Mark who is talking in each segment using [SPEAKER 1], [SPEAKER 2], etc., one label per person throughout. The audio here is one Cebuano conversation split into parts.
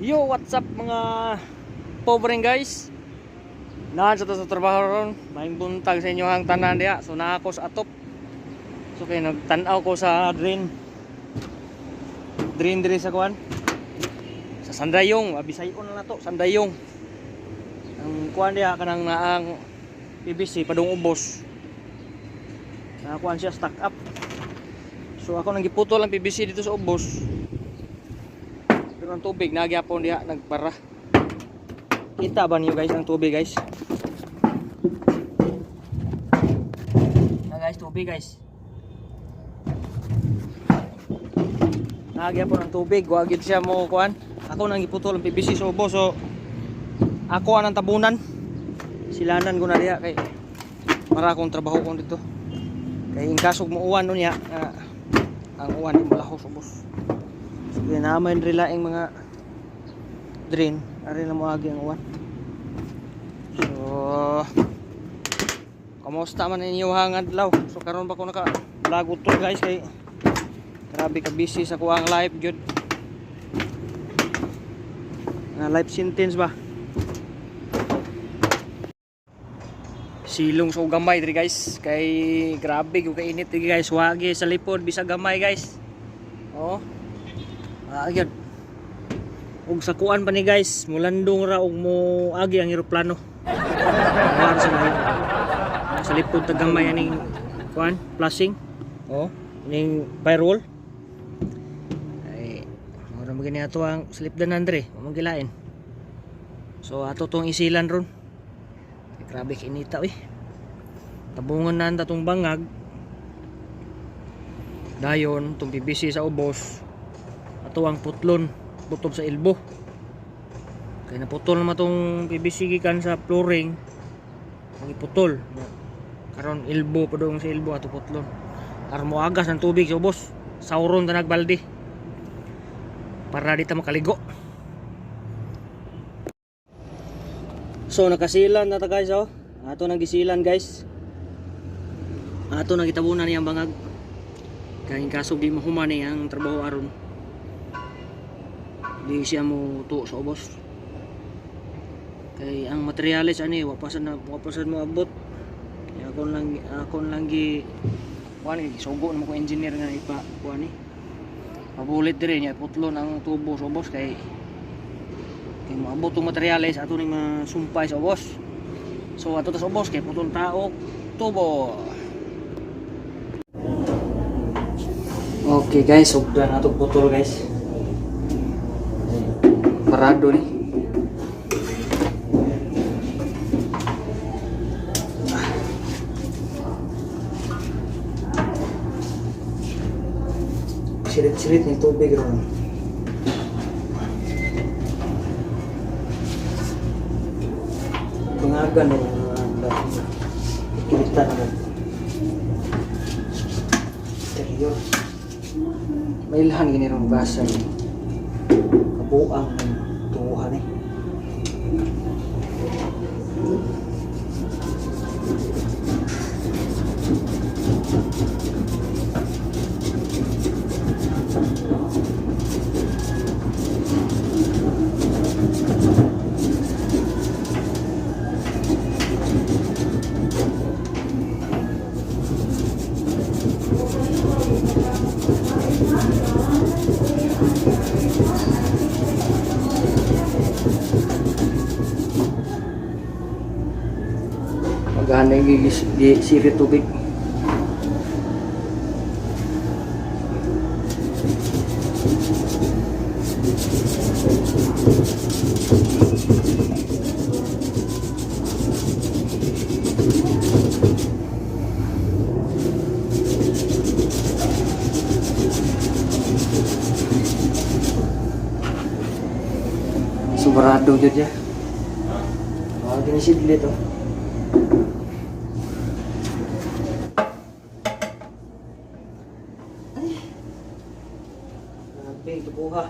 [SPEAKER 1] Yo, what's up, mga pobreng guys? Naan sa to sa trabaho ron. Maayong buntag sa inyo ang tanan diha. So naa ako sa atop. So kay nagtan-aw ko sa drain. Drain diri sa kuan. Sa Sandayong, Abisayon na to, Sandayong. Ang kuan diha kanang naang PVC padung ubos. Nakakuan siya, stack up. So ako nang giputol ang PVC dito sa ubos. Pero ang tubig nagyapon diha nagpara. Kita ba niyo, guys, ang tubig, guys? Na guys, tubig, guys. Nagyapon ang tubig, wa gyud siya mo kuan. Ako nang giputol ang PVC sa ubos, so ako ang tabunan. Silanan ko na diha kay para akong trabaho ko dito. Kay in kaso mo uwan unya, ang uwan di malahos ubos. So kaya naman laing mga drain, ari na mo agi ang uwan. So kamusta man inyo hang adlaw? So karon pa ko naka vlog to, guys, kay grabe ka busy sa kuang life gyud. Na life sentence ba? Silong sa gamay diri, guys, kay grabe gyud kainit diri, guys. Wagi sa lipod bisag gamay, guys. Oh. Ah, gyud. Ug sa kuan pa ni, guys, mulandong ra og mo agi ang eroplano. War sa lahi. Sa lipod ta gamay aning kuan, flashing. Oh, ning firewall. Ay mura mo gini ato ang slipdanan dre, wa man gilain. So ato tong isilan ron. Ay, grabe kainita uy. Tabungan na ang tatong bangag. Dayon tong PVC sa ubos. Ato ang putlon, putob sa elbow. Kay naputol naman tong PVC gikan sa flooring. Ang iputol. Karon elbow pa dong sa elbow ato putlon. Aron mo agas ng tubig sa ubos. Sauron ta nagbalde. Para di ta makaligo. So nakasilan na ta, guys, oh. Ato nang gisilan, guys. Ato nang gitabunan niyang bangag. Kay kaso di mahuman ni ang trabaho aron. Di siya mo tuo sa ubos. Kay ang materyales ani wa pa sad mo abot. Kaya ako lang gi kuan gi sugo naman ko engineer nga ipa kuan ni. Pabulit diri niya putlon ang tubo sa ubos kay moabot tong materyales ato ning masumpay sa ubos. So ato ta sa ubos kay putol ta og tubo. Okay guys, sugdan ato putol, guys. Parado ni. Sirit-sirit ni tubig ron. Pangagan na kita na interior. Mailhan gini ron hugasan. Kabuang ng tuhan eh. Magana yung sirit tubig. Sobrado jud ya. Wag gini sidlit oh. Ay. Grabe, tubuha.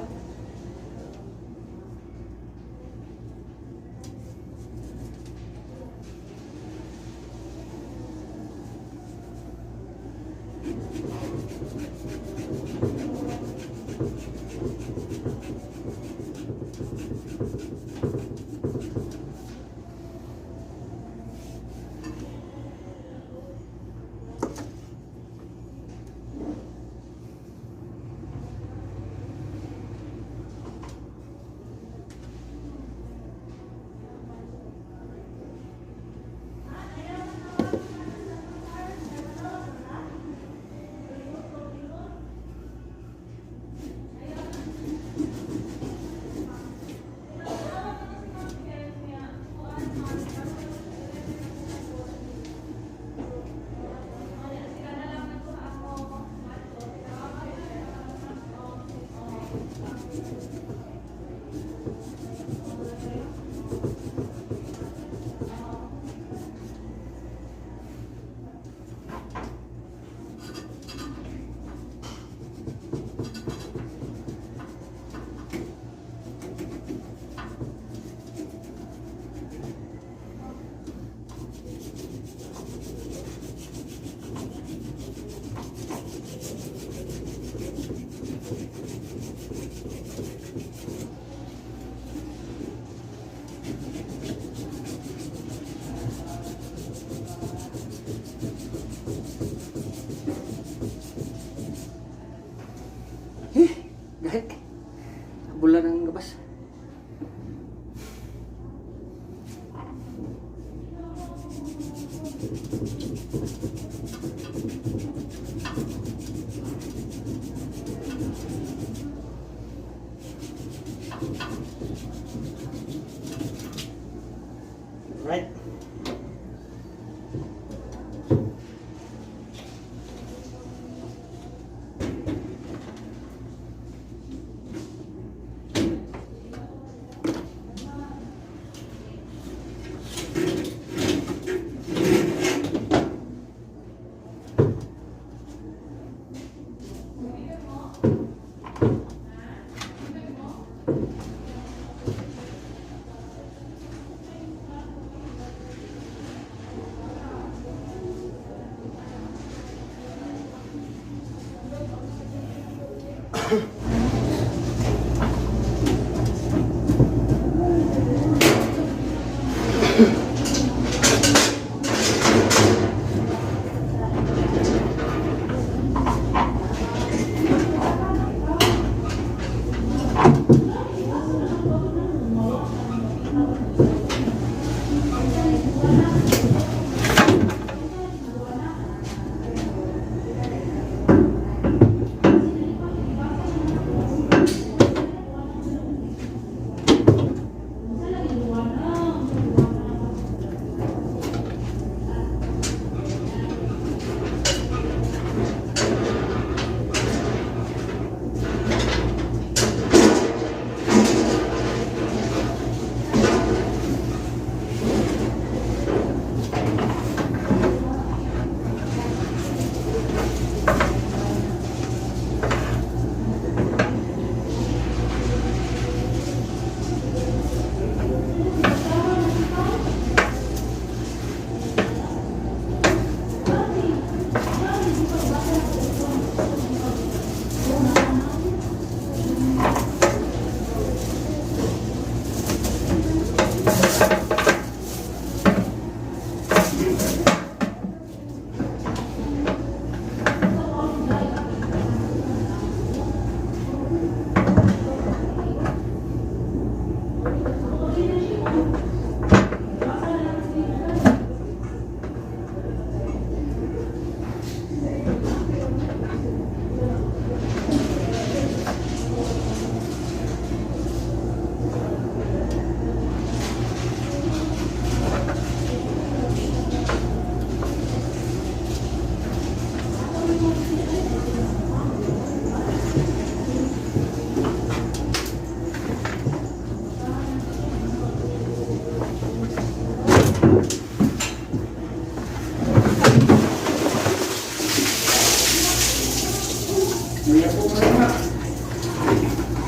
[SPEAKER 1] Gahi. Bulan ang gabas. Right.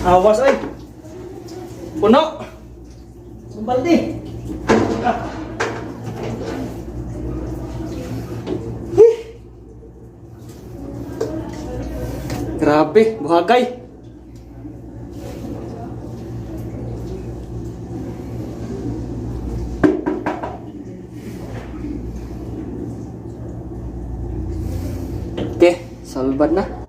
[SPEAKER 1] Awas ay. Puno. Ang balde. Ah. Huh. Grabe, buhagay. Okay, salbad na.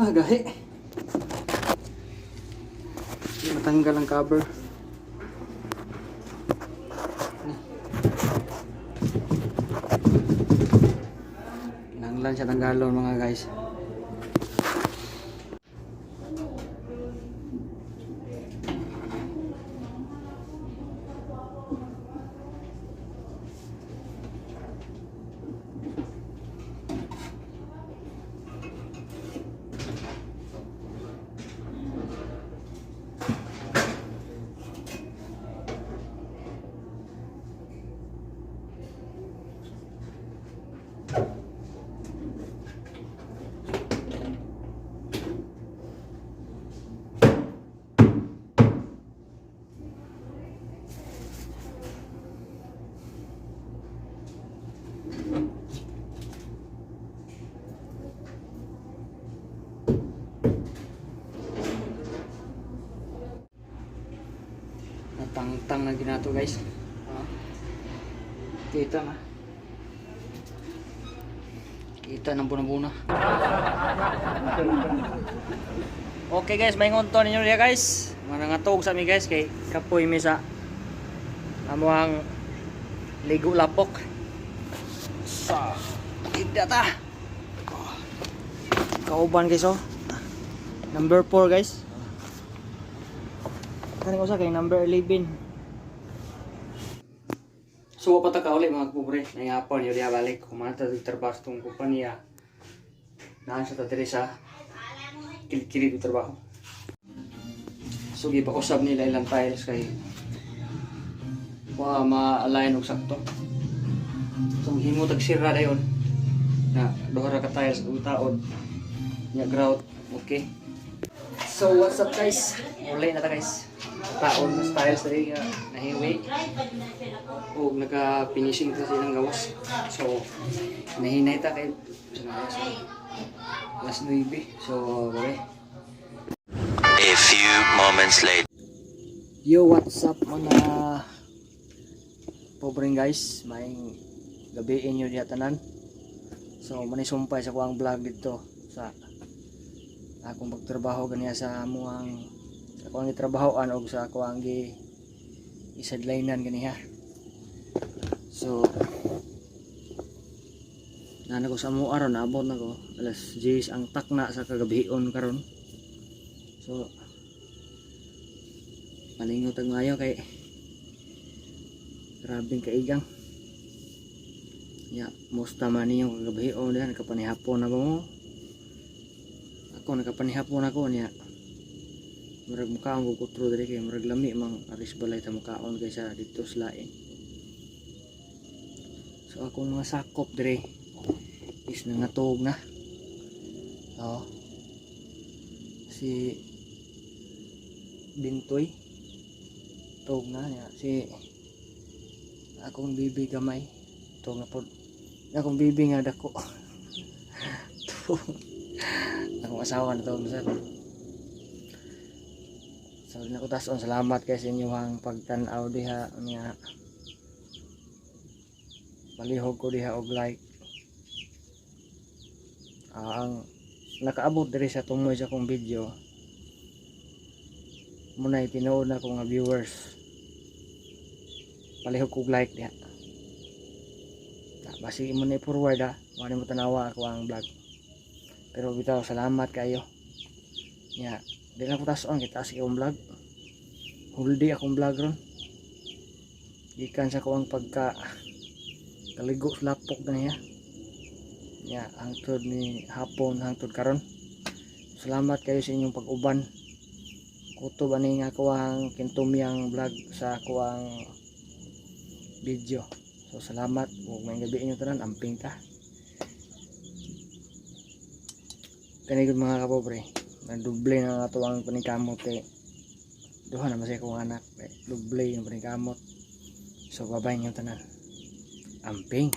[SPEAKER 1] Ah, gahi. Hindi matanggal ang cover. Ni. Kinahanglan siya tanggalon, mga guys. Natangtang na ginato, guys. Ah. Kita na. Kita ng buna-buna. Okay guys, may ngonto ninyo diya, guys. Mga nangatog sa mi, guys, kay kapoy mi sa amuang ligo lapok. Sa ida ta. Kauban, guys, oh. Number 4, guys. Kani ko sa kay number 11. So wa pa ta kauli, mga pobre. Nangapon yo diha balik kumanta sa trabaho sa tong kumpanya. Naan sa ta diri sa kilikili ko trabaho. So gipausab nila ilang tiles kay wa ma-align og sakto. So himo tag sira dayon na duha ra ka tiles ug taod. Nya grout, okay. So what's up, guys? Uli na ta, guys. Taon na tiles diri nga nahiwi. Og naka-finishing ta sa ilang gawas. So nahinay ta kay sa alas 9. So bye.
[SPEAKER 2] A few moments later.
[SPEAKER 1] Yo, what's up, mga pobreng guys? Maayong gabi inyo diha tanan. So, manisumpay sa kuang vlog dito sa akong pagtrabaho ganiya sa amuang sa akuang gitrabahoan og sa akuang gi isadlinean ganiha. So, nana ko sa amo aron naabot na ko alas 10 ang takna sa kagabion karon. So, palingot ang maayo kay grabeng kaigang ya. Musta man ninyo kagabi o diyan? Nakapanihapon na ba mo? Ako nakapanihapon ako niya. Murag mukaon ko kutro diri kay murag lami mang aris balay ta mukaon kaysa dito sa lain. So akong mga sakop diri is nangatog na. Oh, si Bintoy. Tuog na niya si akong bibi gamay, tuog na pod. Akong bibi nga dako, tuog. Akong asawa na tuog na sad. So di na ko taas-on. Salamat kay sa inyong pagtan-aw diha niya. Palihog ko diha og like. Ah, ang nakaabot diri sa tumoy sa akong video muna, tinuod na ko nga viewers, palihog kog like diha. Ah, basi imo na i-forward ha, wala mo tanawa ako ang vlog, pero bitaw salamat kayo nya. Di na ko taas-on, kita sa akong vlog. Huldi akong vlog ron gikan sa kuang pagka kaligo sa lapok na niya nya hangtod ni hapon, hangtod karon. Salamat kayo sa inyong pag-uban. Kutob ani nga kuang kintumyang vlog sa kuang video. So salamat ug maayong gabi inyo tanan. Amping ta kani gud, mga kapobre. Naduble na nga ang paningkamot kay duha na masay akong anak. Eh, duble yung paningkamot. So bye bye inyong tanan. Amping.